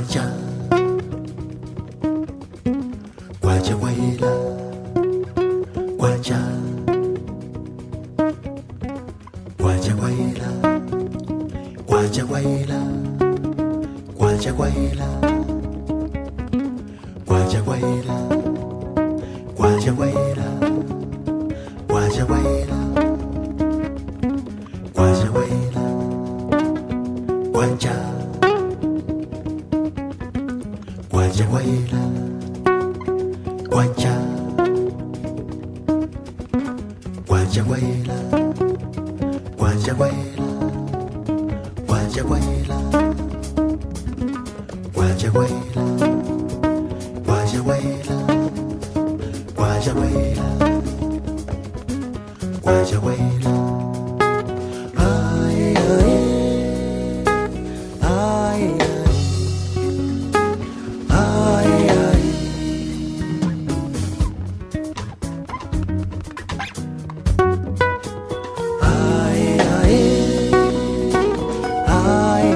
Kwacha, kwacha kwayela, kwacha, kwacha kwayela, kwacha kwayela, kwacha kwayela, kwacha kwayela, kwacha kwayela, kwacha kwayela, kwacha kwayela, kwacha, kwacha kwayela, kwacha, kwacha kwayela, kwacha kwayela, kwacha kwayela, kwacha kwayela, kwacha kwayela, kwacha kwayela, kwacha kwayela. Ay, ay, ay, ay, ay. Ay, ay, ay,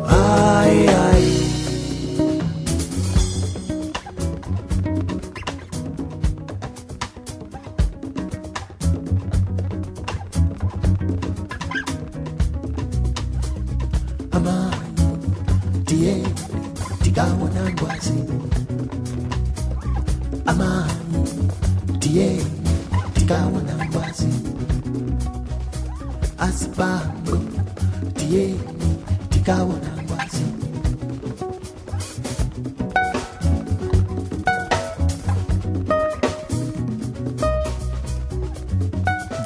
ay, ay. Amai, tiye tikaona ngwazi. Amai, tiye tikaona ngwazi. Azibambo, tiye tikaona ngwazi.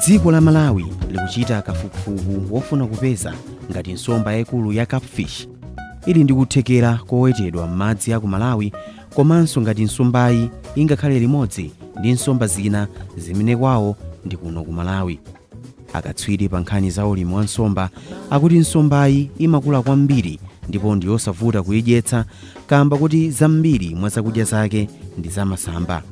Dziko la Malawi likuchita kafukufuku wofuna kupeza ngati nsomba yayikulu ya catfish ili ndi kuthekera kowetedwa m'madzi a ku Malawi, komanso ngati nsombayi ingakhale limodzi ndi nsomba zina zimene kwawo ndi kuno ku Malawi. Akatswiri pa nkhani za ulimi wa nsomba akuti nsombayi imakula kwambiri ndipo ndi yosavuta kuyidyetsa, kamba kuti zambiri mwa zakudya zake ndi zamasamba.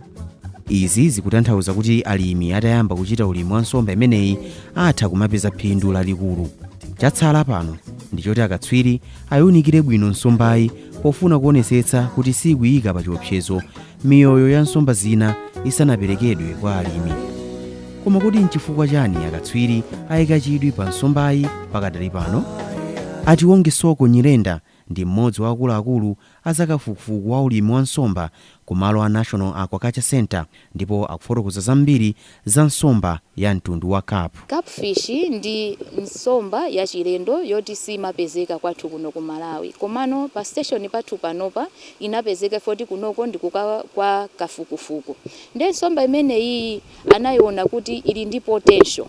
Izi zikutanthauza kuti alimi atayamba kuchita ulimi wa nsomba imeneyi atha kumapeza phindu lalikulu. Chatsala pano ndi choti akatswiri ayiwunikire bwino nsombayi pofuna kuonesetsa kuti sikuyika pa chiopsezo miyoyo ya nsomba zina isanaperekedwe kwa alimi. Koma kuti nchifukwa chani akatswiri ayika chidwi pa nsombayi pakadali pano? Atiwonge Soko Nyirenda ndi mmodzi wa akuluakulu azakafukufuku wa ulimi wa nsomba kumalo a National Aquaculture Center, ndipo akufotokoza zambiri za nsomba ya mtundu wa carp. Catfish ndi nsomba yachilendo yoti simapezeka kwathu kuno ku Malawi, komano pa station pathu panopa inapezeka foti kunoko ndikuka kwa kafukufuku. Nde nsomba imeneyi anayiona kuti ili ndi potential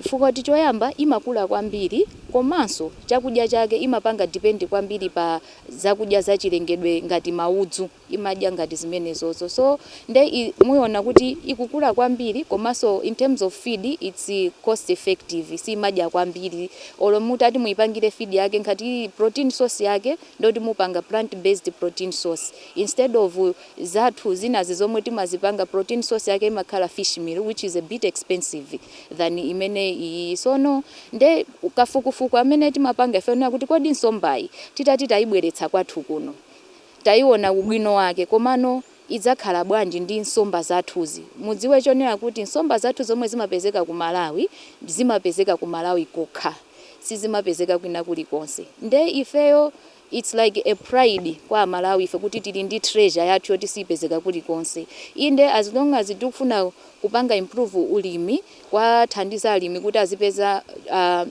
chifukwa choyamba imakula kwambiri, komanso chakudya chake imapanga depend kwambiri pa zakudya zachilengedwe ngati maudzu, imadya ngati zimenezozo. So nde muyiona kuti ikukula kwambiri, komanso in terms of feed it's cost effective, simadya kwambiri. Olo mutati muyipangire feed yake ngati protein source yake, ndoti mupanga plant based protein source instead of zathu zinazi zomwe timazipanga. Protein source yake imakhala fish meal, which is a bit expensive than imene iyi. Sono nde kafukufuku amene timapanga ife kuti kodi nsombayi titati tayibweretsa kwathu kuno, tayiona ubwino wake, komano idzakhala bwanji ndi nsomba zathuzi? Mudziwe chonena kuti nsomba zathu zomwe zimapezeka ku Malawi zimapezeka ku Malawi kokha, sizimapezeka kwina kulikonse. Nde ifeyo it's like a pride kwa Amalawi ife kuti tili ndi treasure yathu yoti sipezeka kulikonse. Inde, as long as tikufuna kupanga improve ulimi, kwathandiza alimi kuti azipeza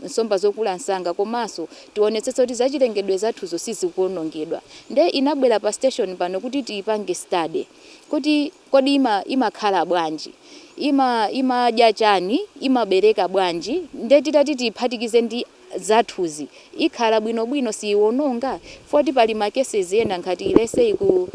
nsomba zokula msanga, komanso tionetsetse kuti zachilengedwe zathuzo sizikuonongedwa. Nde inabwera pa station pano kuti tiyipange study kuti kodi imakhala bwanji, imadya chani, imabereka bwanji, nde titati tiyiphatikize ndi zathuzi ikhala bwinobwino, siyiwononga. Foti pali ma cases ena ngati ilese ku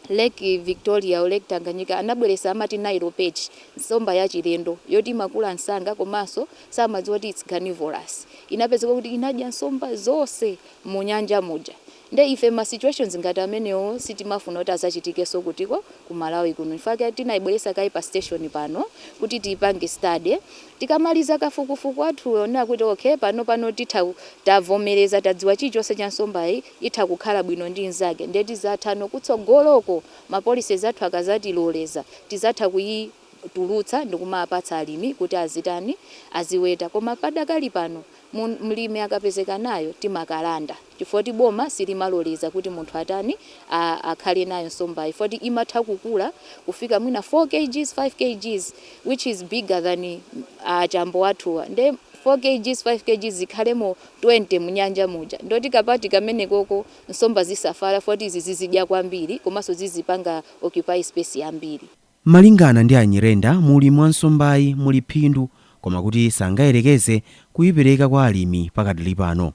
Lake Victoria or Lake Tanganyika, anabweresa amati Nile perch, nsomba yachilendo yoti imakula msanga, komanso samadziwa kuti it's carnivorous. Inapezeka kuti inadya nsomba zonse mu nyanja muja. Nde ife ma situations ngati amenewo sitimafuna kuti azachitikenso kutiko ku Malawi kuno. In fact, tinayibweresa kayi pa station pano kuti tiyipange study. Tikamaliza kafukufuku athu ona kuti okay, pano titha tavomereza, tadziwa chilichonse cha nsombayi, itha kukhala bwino ndi nzake, nde tizathano kutsogoloko ma policies athu akazatiloleza, tizatha kuyitulutsa ndikumapatsa alimi kuti azitani, aziweta. Koma padakali pano mlimi akapezeka nayo timakalanda, chifukwa kuti boma silimaloleza kuti munthu atani, akhale nayo nsombayi, foti imatha kukula kufika mwina 4 kgs, 5 kgs, which is bigger than chambo athuwa. Nde 4 kgs, 5 kgs zikhalemo 20 munyanja muja, ndoti kapati kamene koko nsomba zisafala, foti izi zizidya kwambiri komanso zizipanga occupy space yambiri. Malingana ndi Anyirenda, muli mwa nsombayi muli phindu, koma kuti sangayerekeze kuyipereka kwa alimi pakadali pano.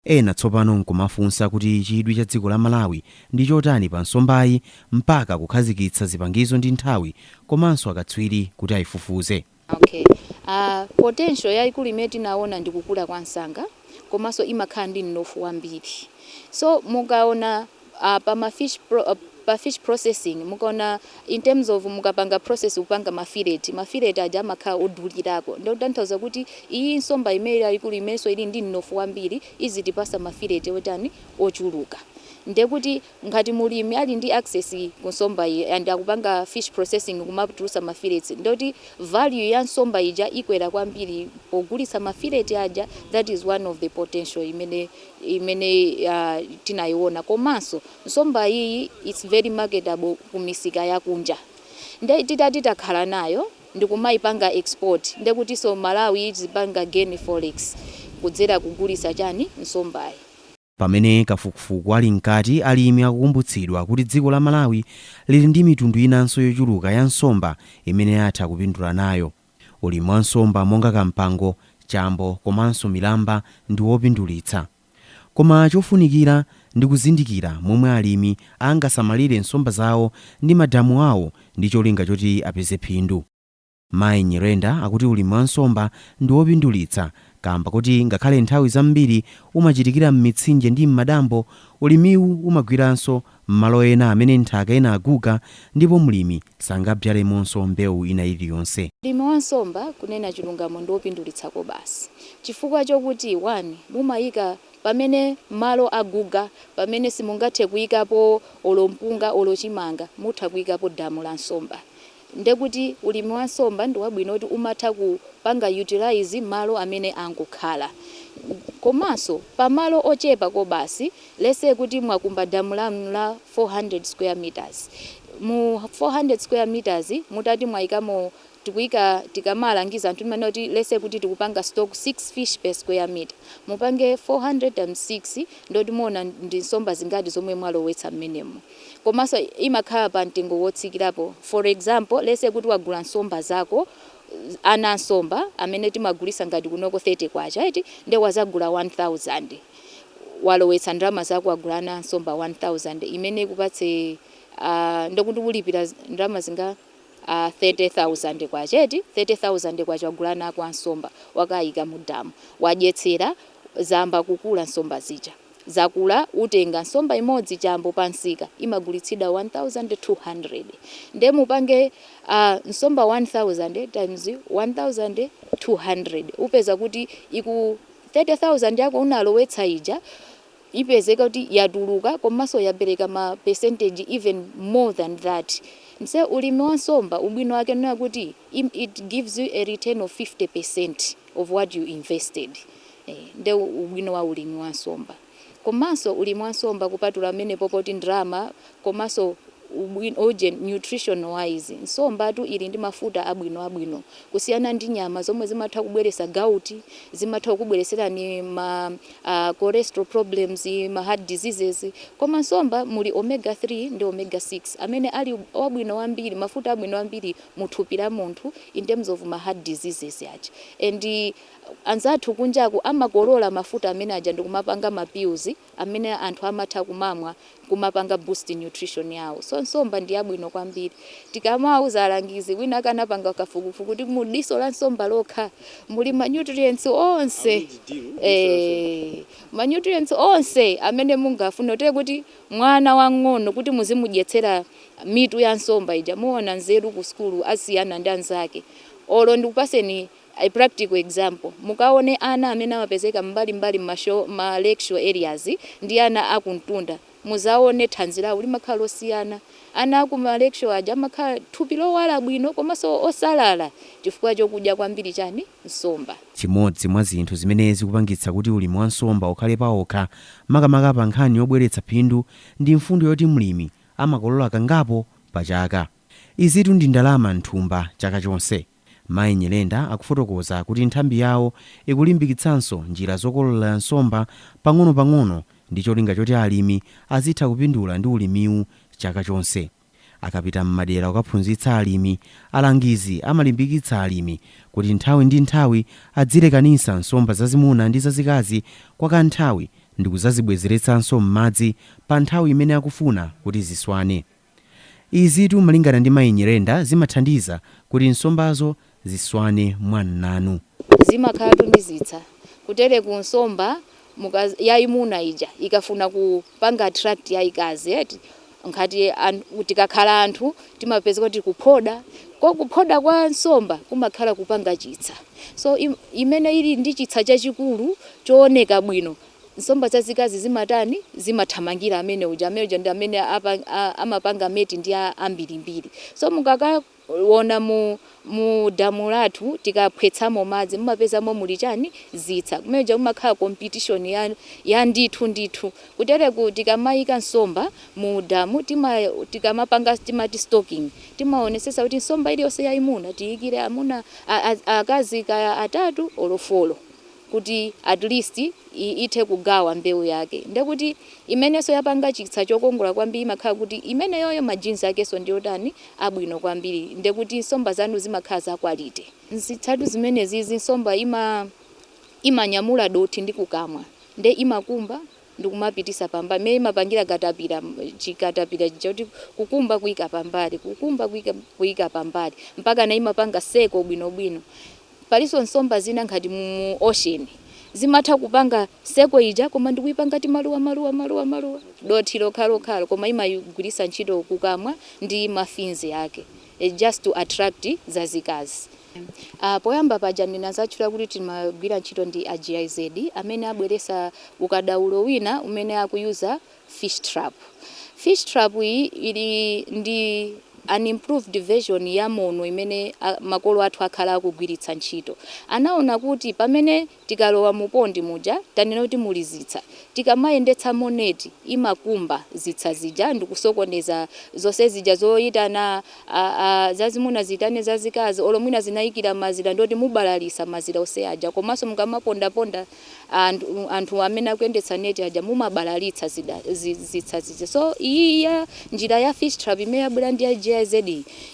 Ena tsopano nkumafunsa kuti chidwi cha dziko la Malawi ndi chotani pa nsombayi mpaka kukhazikitsa zipangizo ndi nthawi komanso akatswiri kuti ayifufuze. Okay, potential yayikulu imene tinaona ndi kukula kwa msanga, komanso imakhala ndi mnofu wambiri. So mukaona pa fish processing, mukaona in terms of mukapanga process, kupanga ma fillet, ma fillet aja amakhala odulirako. Ndikutanthauza kuti iyi nsomba imene yayikulu imenso ili ndi mnofu wambiri izitipasa ma fillet otani, ochuluka. Ndekuti ngati mulimi ali ndi access ku nsomba iyi and akupanga fish processing kumatulusa ma fillets, ndoti value ya nsomba ija ikwera kwambiri pogulitsa ma fillet aja. That is one of the potential imene tinayiona. Komanso nsomba iyi, it's very marketable ku misika yakunja. Nde titati takhala nayo ndikumayipanga export, ndekutinso Malawi izipanga gain forex kudzera kugulitsa chani, nsombayi. Pamene kafukufuku ali mkati, alimi akukumbutsidwa kuti dziko la Malawi lili ndi mitundu inanso yochuluka ya nsomba imene atha kupindula nayo. Ulimi wa nsomba monga kampango, chambo komanso milamba ndi wopindulitsa, koma chofunikira ndi kuzindikira momwe alimi angasamalire nsomba zawo ndi madamu awo ndi cholinga choti apeze phindu. Mayi Nyirenda akuti ulimi wa nsomba ndi wopindulitsa kamba kuti ngakhale nthawi zambiri umachitikira m'mitsinje ndi m'madambo, ulimiwu umagwiranso m'malo ena amene nthaka ina aguga ndipo mlimi sangabyalemonso mbewu ina iliyonse. Ulimi wa nsomba, kunena chilungamo, ndi wopindulitsako basi, chifukwa chokuti one, mumayika pamene malo aguga, pamene simungathe kuyikapo olo mpunga olo chimanga, mutha kuyikapo damu la nsomba. Ndekuti ulimi wa nsomba ndi wabwino kuti umatha kupanga utilize malo amene angokhala, komanso pamalo ochepa ko basi. Let's say kuti mwakumba damu lanu la 400 square meters. Mu 400 square meters mutati mwayikamo, tikuyika, tikamalangiza anthu timene kuti let's say kuti tikupanga stock 6 fish per square meter, mupange 400 times 6, ndoti muona ndi nsomba zingati zomwe mwalowetsa mmenemo. Komanso imakhala pa mtengo wotsikirapo. For example, let's say kuti wagula nsomba zako, ana nsomba amene timagulisa ngati kunoko 30 kwacha eti, nde wazagula 1000, walowetsa ndalama zako, wagula ana nsomba 1000 imene ikupatse ndekuti ulipira ndalama zinga 30,000 kwacha eti. 30,000 kwacha wagula nako ansomba, wakayika mu damu, wadyetsera, zamba kukula. Nsomba zija zakula, utenga nsomba imodzi chambo pansika imagulitsidwa 1200. Nde mupange nsomba 1000 times 1200, upeza kuti iku 30,000 yako unalowetsa ija ipezeka kuti yatuluka, komanso yapereka ma percentage even more than that. Nse ulimi wa nsomba ubwino wake nuna kuti it gives you a return of 50% of what you invested. Nde ubwino wa ulimi wa nsomba. Komanso ulimi wa nsomba, kupatula amene popoti ndrama, komanso uje nutrition wise, nsombatu ili ndi mafuta abwino abwino kusiyana ndi nyama zomwe zimatha kubweresa gout, zimatha kukubwereserani ma cholesterol problems, ma heart diseases. Koma nsomba muli omega 3 ndi omega 6 amene ali wabwino wambiri, mafuta abwino ambiri muthupi la munthu in terms of ma heart diseases aja. And anzathu kunjaku amakolola mafuta amene aja ndikumapanga ma pills amene anthu amatha kumamwa, kumapanga boost nutrition yawo. So nsomba ndi yabwino kwambiri. Tikamauza alangizi, wina akanapanga kafukufuku kuti mu diso la nsomba lokha muli ma nutrients onse, ma nutrients onse amene mungafune. Kutere kuti mwana wang'ono kuti muzimudyetsera mitu ya nsomba ija, muona nzeru ku sukulu asiyana ndi anzake. Olo ndikupaseni a practical example: mukaone ana amene amapezeka mbalimbali ma lakeshore areas ndi ana akuntunda, muzaone thanzi lawo limakhala losiyana. Ana aku ma lakeshore aja amakhala thupi lowala bwino komanso osalala chifukwa chokudya kwambiri chani? Nsomba. Chimodzi mwa zinthu zimene zikupangitsa kuti ulimi wa nsomba ukhale pawokha, makamaka pa nkhani yobweretsa phindu, ndi mfundo yoti mlimi amakolola kangapo pa chaka. Izitu ndi ndalama mthumba chaka chonse. Mayi Nyirenda akufotokoza kuti nthambi yawo ikulimbikitsanso njira zokololera nsomba pang'ono-pang'ono ndi cholinga choti alimi azitha kupindula ndi ulimiwu chaka chonse. Akapita m'madera kukaphunzitsa alimi, alangizi amalimbikitsa alimi kuti nthawi ndi nthawi adzilekanitsa nsomba zazimuna ndi zazikazi kwa kanthawi ndi kuzazibwezeretsanso m'madzi pa nthawi imene akufuna kuti ziswane. Izitu, malingana ndi Mayi Nyirenda, zimathandiza kuti nsombazo ziswane mwamnanu. Zimakhalatu ndi zitsa. Kutere ku nsomba yayimuna ija ikafuna kupanga attract yayikazi, eti, nkhati tikakhala anthu timapeza kuti kuphoda ko kuphoda kwa nsomba kumakhala kupanga chitsa. So imene ili ndi chitsa chachikulu chooneka bwino, nsomba zazikazi zimatani? Zimathamangira amene uja. Amene uja ndi amene amapanga mate ndi ambirimbiri. So mukakaona mu damu lathu, tikaphwetsamo madzi, mumapezamo muli chani? Zitsa. Kumene uja kumakhala competition ya ndithu ndithu. Kutereku tikamayika nsomba mu damu, tikamapanga timati stocking, timaonesesa kuti nsomba iliyonse yayimuna tiyikire amuna akazi kaya atatu olo 4, kuti at least ithe kugawa mbewu yake. Ndekuti imenenso yapanga chitsa chokongola kwambiri imakhala kuti imeneyoyo ma genes akenso ndiyotani? Abwino kwambiri. Ndekuti nsomba zanu zimakhala za quality. Zitsatu zimenezi, nsomba imanyamula dothi ndi kukamwa, nde imakumba ndikumapitisa pambali mmene imapangira katapira, chikatapira choti kukumba kuyika pambali, kukumba kuyika pambali, mpaka na imapanga circle bwinobwino. Palinso nsomba zina ngati mu ocean zimatha kupanga circle ija koma ndikuyipanga ti maluwa maluwa maluwa maluwa, dothi lokhalokhalo, koma imayigwiritsa ntchito kukamwa ndi ma fins ake, just to attract zazikazi. Poyamba paja ndinazatchula kuti timagwira ntchito ndi a GIZ amene abweresa ukadaulo wina umene akuyuza fish trap. Fish trap iyi ili ndi an improved version ya mono imene makolo athu akhala akugwiritsa ntchito. Anaona kuti pamene tikalowa mu pond muja, tanena kuti muli zitsa, tikamayendetsa moneti imakumba zitsa zija ndikusokoneza zonse zija zoyitana zazimuna zitane zazikazi, olo mwina zinayikira mazira, ndoti mubalalisa mazira onse aja. Komanso mukamapondaponda anthu amene akuyendetsa neti aja, mumabalalitsa zitsa zija. So iyi ya njira ya fish trap imene yabwera ndi ya GIZ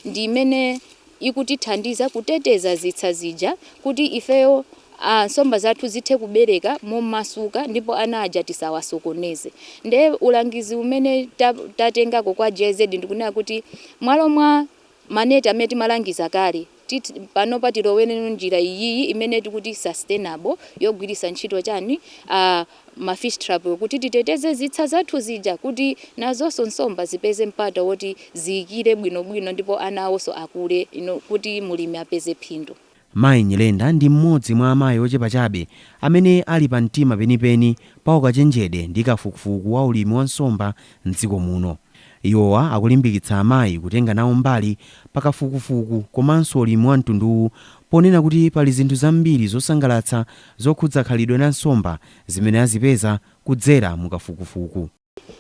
ndi imene ikutithandiza kuteteza zitsa zija kuti ifeyo nsomba zathu zithe kubereka momasuka ndipo ana aja tisawasokoneze. Nde ulangizi umene tatengako kwa GIZ ndikunena kuti mwalo mwa maneti amene timalangiza kale, panopa tilowere njira iyiyi imene tikuti sustainable, yogwiritsa ntchito chani? Ma fish trap, kuti titeteze zitsa zathu zija kuti nazonso nsomba zipeze mpata woti ziyikire bwinobwino ndipo ana awonso akule ino kuti mulimi apeze phindu. Mayi Nyirenda ndi mmodzi mwa amayi ochepa chabe amene ali pa mtima penipeni pa ukachenjede ndi kafukufuku wa ulimi wa nsomba mdziko muno. Iwowa akulimbikitsa amayi kutenga nawo mbali pa kafukufuku komanso ulimi wa mtunduwu, ponena kuti pali zinthu zambiri zosangalatsa zokhudza khalidwe la nsomba zimene azipeza kudzera mu kafukufuku.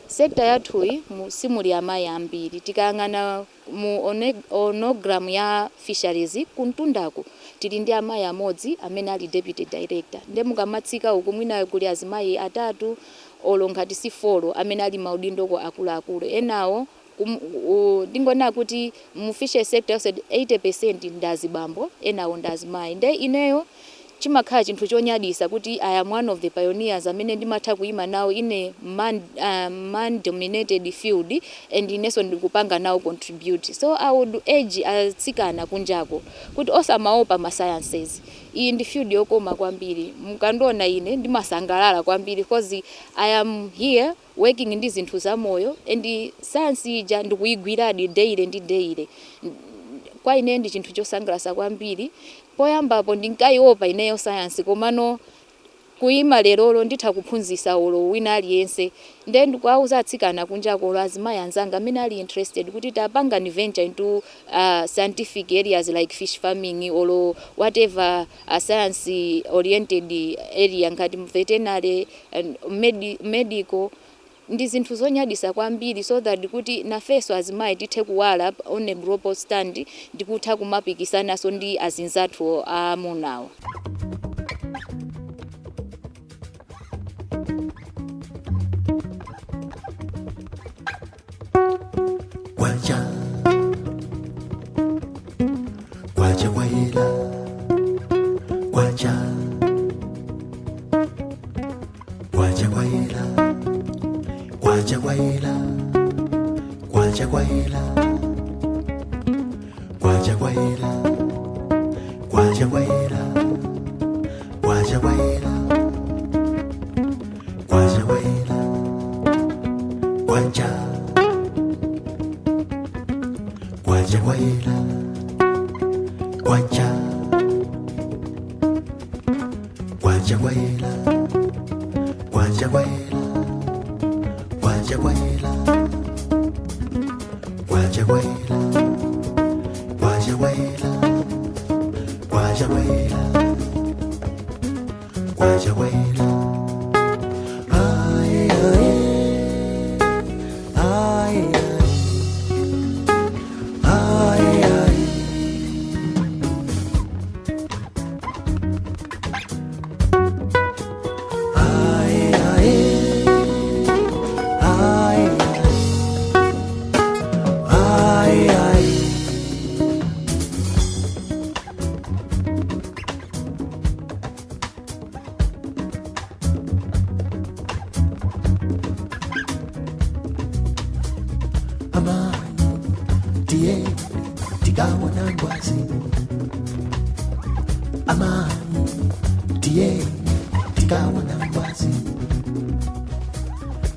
Sector yathuyi simuli amayi ambiri. Tikayang'ana mu organogram ya fisheries, kumtundaku tili ndi amayi amodzi amene ali deputy director. Nde mukamatsika uku, mwina kuli azimayi atatu olo ngati si 4 amene ali maudindoko akuluakulu. Enawo ndingonena kuti mu fisheries sector yonse 80% ndi azibambo, enawo ndi azimayi. Nde ineyo Chimakhala chinthu chonyadisa kuti I am one of the pioneers amene ndimatha kuyima nawo in a man dominated field and inenso ndikupanga nawo contribute. So I would urge atsikana kunjako kuti osamaopa ma sciences. Iyi ndi field yokoma kwambiri. Mukandiona ine ndimasangalala kwambiri because I am here working ndi zinthu zamoyo and science ija ndikuyigwiradi daily ndi daily. Kwa ine ndi chinthu chosangalatsa kwambiri. Poyambapo ndinkayiopa ineyo science, komano kuyima lerolo nditha kuphunzitsa olo wina aliyense. Nde ndikuwauza atsikana kunjako olo azimayi anzanga amene ali interested kuti tapangani venture into scientific areas like fish farming or whatever science oriented area ngati veterinary and medical. Ndi zinthu zonyadisa kwambiri so that kuti nafenso azimayi tithe kuwala on a global stand, ndikutha kumapikisanaso ndi azinzathu aamunawo. Kwacha kwacha kwayela kwacha kwacha kwayela kwacha kwayela kwacha kwayela kwacha kwayela kwacha kwayela kwacha kwayela kwacha kwayela kwacha kwacha kwayela kwacha kwacha kwayela kwacha kwayela kwacha kwayela kwacha kwayela kwacha kwayela kwacha kwayela kwacha kwayela. Aye, aye, aye, aye, aye. Aye, aye, aye, aye, aye. Amai, tiye tikaona ngwazi. Amai, tiye tikaona ngwazi.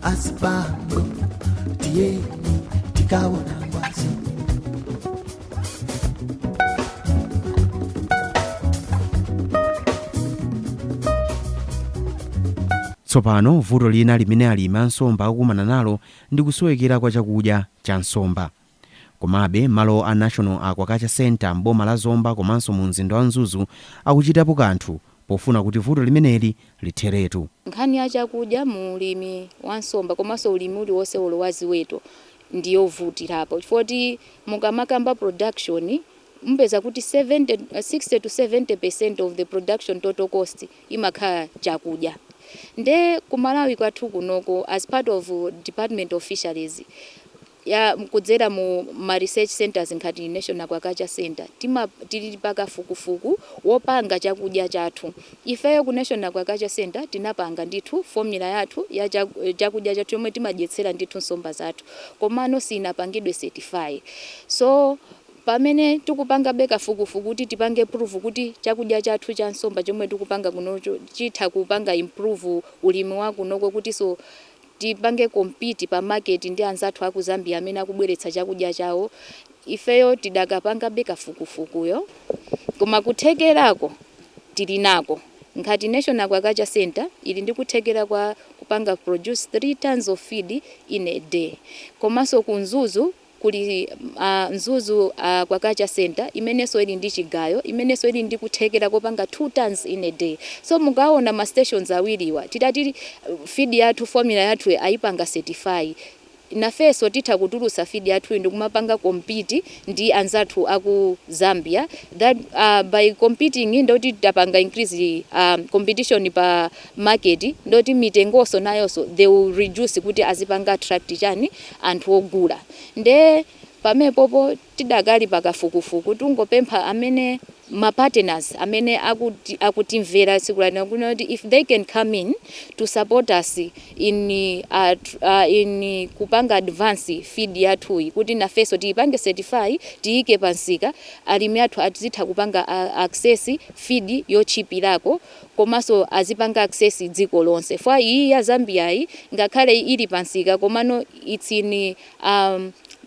Azibambo, tiye tikaona ngwazi. Tsopano vuto lina limene alimi a nsomba akukumana nalo ndi kusowekera kwa chakudya cha nsomba. Komabe malo a National Aquaculture Center mboma la Zomba komanso mu mzinda wa Mzuzu akuchitapo kanthu pofuna kuti vuto limeneli litheretu. Nkhani ya chakudya mu ulimi wa nsomba komanso ulimi uliwonse olo wa ziweto ndiyovutirapo, chifukwa mukamakamba production mupeza kuti 70, 60 to 70% of the production total cost imakhala chakudya. Nde kumalawi kwathu kunoko, as part of Department of Fisheries ya kudzera mu ma research centers ngati National Aquaculture Center, tima tili pakafukufuku wopanga chakudya chathu. Ifeyo ku National Aquaculture Center tinapanga ndithu formula yathu ya chakudya chathu yomwe timadyetsera ndithu nsomba zathu, komano sinapangidwe certify. So pamene tikupanga kafukufuku kuti tipange proof kuti chakudya chathu cha nsomba chomwe tikupanga kunocho chitha kupanga improve ulimi wa kunoko, kuti so tipange compete pa market ndi anzathu aku Zambia amene akubweretsa chakudya chawo, ifeyo tidakapanga kafukufukuyo. Koma kuthekerako tili nako. Ngati National Aquaculture Center ili ndi kuthekera kwa kupanga produce 3 tons of feed in a day. Komanso ku Mzuzu kuli Mzuzu Aquaculture Center imenenso ili ndi chigayo imenenso ili ndi kuthekera kopanga 2 tons in a day. So mukaona ma stations awiriwa, titati feed yathu, formula yathu ayipanga certify, nafenso titha kutulutsa feed yathu ndi kumapanga compete ndi anzathu aku Zambia. That by competing ndoti tapanga increase competition pa market, ndoti mitengonso nayonso they will reduce kuti azipanga attract chani anthu ogula. Nde pamenepopo tidakali pakafukufuku. Tungopempha amene Ma partners amene akutimvera tsiku la lino, kuti if they can come in to support us in kupanga advance feed yathuyi, kuti nafenso tiyipange certify, tiyike pansika, alimi athu azitha kupanga access feed yotchipirako, komanso azipanga access dziko lonse. Fwa iyi ya Zambiayi, ngakhale ili pansika, komano it's in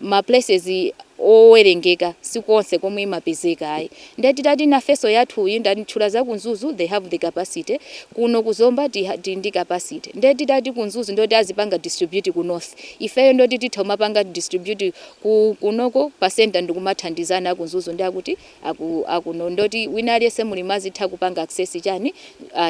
ma places owerengeka, sikonse komwe imapezeka ayi. Ndiye titati nafenso yathuyi, ndatchula za ku Mzuzu, they have the capacity. Kuno ku Zomba tili ndi capacity. Ndiye titati ku Mzuzu ndoti azipanga distribute ku north, ifeyo ndoti titha kumapanga distribute kunoko pa center, ndikumathandizana ku Mzuzu ndi akuti akuno, ndoti wina aliyense mulimi azitha kupanga access chani,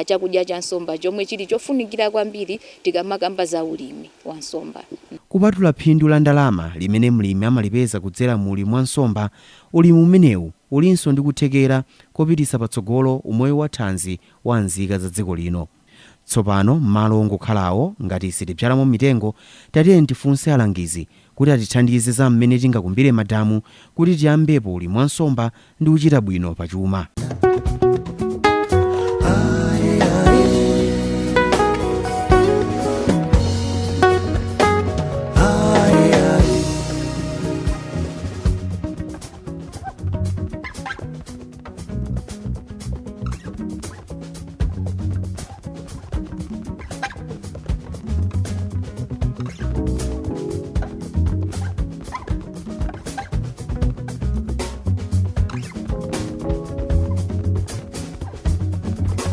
chakudya cha nsomba chomwe chili chofunikira kwambiri tikamakamba za ulimi wa nsomba. Kupatula phindu la ndalama limene mlimi amalipeza kudzera mu ulimi wa nsomba, ulimi umenewu ulinso ndi kuthekera kopititsa patsogolo umoyo wa thanzi wa nzika za dziko lino. Tsopano m'malo ongokhalawo ngati sitibzalamo mitengo, tatiyeni tifunse alangizi kuti atithandize za mmene tingakumbire madamu kuti tiyambepo ulimi wa nsomba ndi kuchita bwino pachuma.